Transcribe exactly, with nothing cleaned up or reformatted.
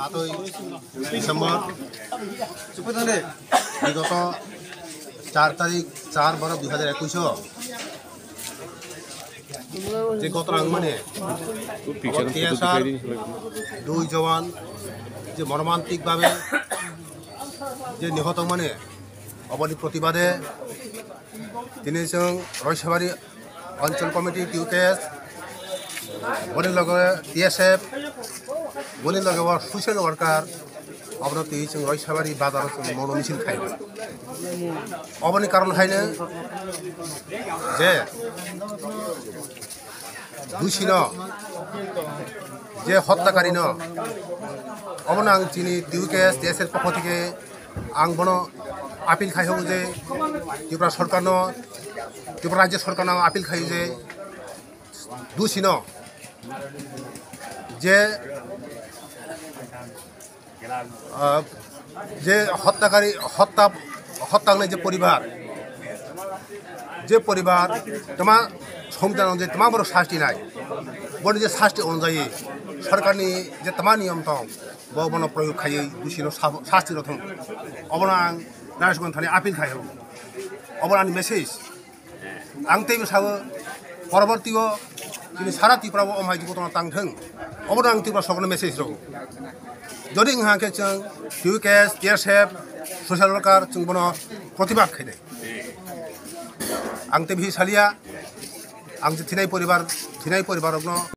সাতই ডিসেম্বর বিগত চার তারিখ চার বারো দুই হাজার একুশ যে ঘটনা মানে টিএসআর দুই জওয়ান যে মর্মান্তিকভাবে যে নিহত মানে অবনি প্রতিবাদে tini chwng Roisabari Anchal Committee, T U K S, boni loge T S F, boni loge o social worker, obono twi chwng Roisabari bazaro chwng mono misil khai. Oboni karon haino je dusino, je hottakarino, obono ang chini T U K S, T S F pokho theke ang bono appeal khai hobo je Tripura sorkarno, Tripura rajya sorkarno ang appeal khai je dusino je, ah, je hottakari, hotta, hotta wngnai je poribar, je poribar tama somjana je tama borok sasti nai, boni je sasti onjai sorkarni je tama niyom tong, bo bono proyog khaiwi dusino sab-, sasti rw thung. Obono ang Naresh Mohan thani appeal khai hobo. Obono ani message. Ang teibo sabo, porobortio chini sara Tripura o omhai jukotongno tang thung. Obono ang Tripura sorkarno message rw. Jodi wngha khe chwng T U K S, T S F, social worker chwng bono protibad khainai. Ang teibo hi saliya, ang je thinai poribar, thinai poribar rokno